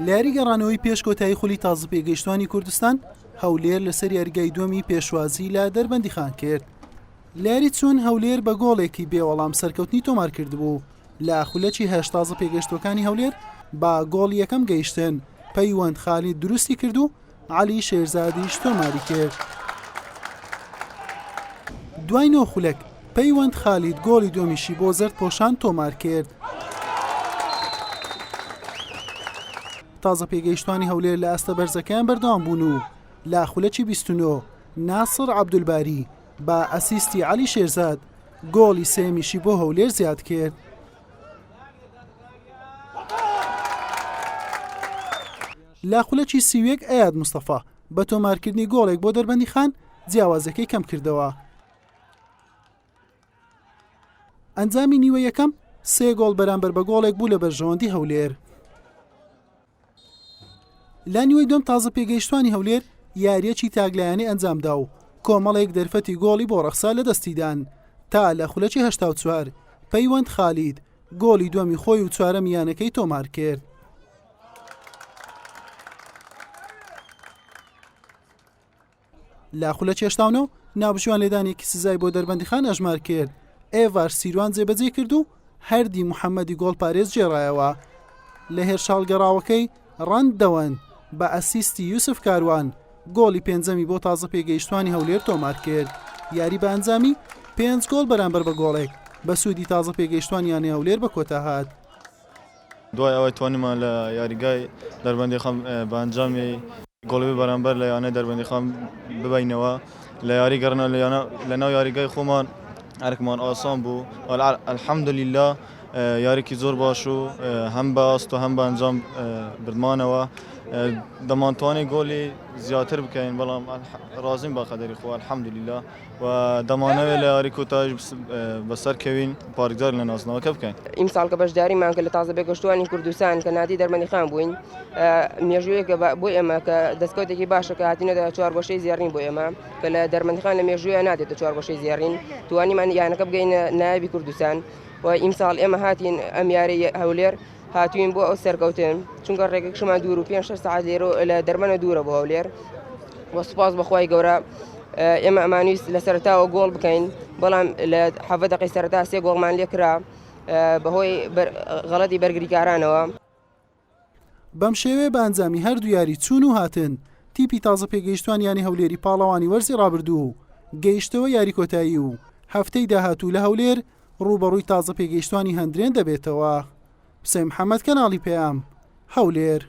لە یاری گەڕانەوەی پێش کۆتایی خولی تازەپێگەیشتوانی کوردستان، هەولێر لەسەر یاریگای دووەمی پێشوازی لە دەربەندیخان کرد. لە یاری چوون هەولێر بە گۆڵێکی بێوەڵام سەرکەوتنی تۆمار کردبوو. لە خولەکی هەشت تازەپێگەیشتووەکانی هەولێر بە گۆڵی یەکەم گەیشتن، پەیوەند خالید دروستی کرد و عەلی شێرزادیش تۆماری کرد. دوای نۆ خولەک پەیوەند خالید گۆڵی دووەمیشی بۆ زەرد پۆشان تۆمار کرد. تازە پێگەیشتوانی هەولێر لە ئاستە بەرزەکەیان بەردەوام بوون و لە خولەکی 29 ناسڕ عەبدولباری بە ئەسیستی عەلی شێرزاد گۆڵی سێیەمیشی بۆ هەولێر زیاد کرد. لە خولەکی 31 ئەیاد مستەفا بە تۆمارکردنی گۆڵێک بۆ دەربەندیخان جیاوازەکەی کەمکردەوە. ئەنجامی نیوە یەکەم سێ گۆڵ بەرامبەر بە گۆڵێک بوو لە بەرژەوەندی هەولێر. لە نیوەی دوم تازە پێگەیشتوانی هەولێر یاریەکی تاکلایەنەی ئەنجامدا و کۆمەڵێک دەرفەتی گۆڵی بۆ ڕەخسا لە دەستیدان تا لە خولەکی 84 پەیوەند خالید گۆڵی دووەمی خۆی و چوارەمی یانەکەی تۆمار کرد. لە خولەکی 89 ناوبژیوان لێدانێکی سزای بۆ دەربەندیخان ئەژمار کرد، ئێڤار سیروان جێبەجێی کرد و هەردی محەممەدی گۆڵپارێز گێڕایەوە. لە هێرشە هەڵگەڕاوەکەی ڕەند دەوەن بە ئەسیستی یوسف کاروان گۆڵی پێنجەمی بۆ تازە پێگەیشتوانی هەولێر تۆمار کرد. یاری بە ئەنجامی پێنج گۆڵ بەرامبەر بە گۆڵێک بە سوودی تازە پێگەیشتوانی یانەی هەولێر بە کۆتا هات. دوای ئەوەی توانیمان لە یاریگای دەربەندیخان بە ئەنجامی گۆڵی بێ بەرامبەر لە یانەی دەربەندیخان ببەینەوە لە یاری گەڕنا لە یانە لە ناو یاریگای خۆمان ئەرکمان ئاسان بوو الحمدلله یاریکی زۆر باش و هەم بە ئاست و هەم بە ئەنجام بردمانەوە دەمانتوانی گۆلی زیاتر بکەین بەڵام ڕازیم بە قەدەری خۆ الحمدلله و دەمانەوێت لە یاری کۆتایش بەسەرکەوین پارێزگاری لە نازناوەکە بکەین. ئیمساڵ کە بەشداریمان کرد لە تازە پێگەشتووانی کوردستان کە نادی دەربەندیخان بووین مێژوویەکە بۆ ئێمە کە دەستکەوتێکی باشە کە هاتینەتە چوارگۆشەی زێڕین بۆ ئێمە کە لە دەربەندیخان لە مێژوویە نادێتە چوارگۆشەی زێڕین توانیمان یانەکە بگەینە نایابی کوردستان و ئیمساڵ ئێمە هاتین ئەم یاری هەولێر هاتوین بۆ ئەو سەرکەوتن چونکە ڕێگەکشمان دوور و پێ شش ساعت لێرە لە دەرمەنە دوورە بۆ هەولێر وە سوپاس بەخوای گەورە ئێمە ئەمانویست لە سەرتاوە گۆڵ بکەین بەڵام لە حەڤە دەقەی سەرتا سێ گۆڵمان لێکرا بەهۆی غەڵەتی بەرگریکارانەوە. بەم شێوەیە بە ئەنجامی هەردوو یاری چوون و هاتن تیپی تازە پێگەیشتوان یانەی هەولێری پاڵەوانی وەرزی ڕابردوو گەیشتەوە یاری کۆتایی و هەفتەی داهاتوو لە هەولێر ڕووبەڕووی تازە پێگەیشتوانی هەندرێن دەبێتەوە. حوسێن محەمەد کەناڵی پەیام، هەولێر.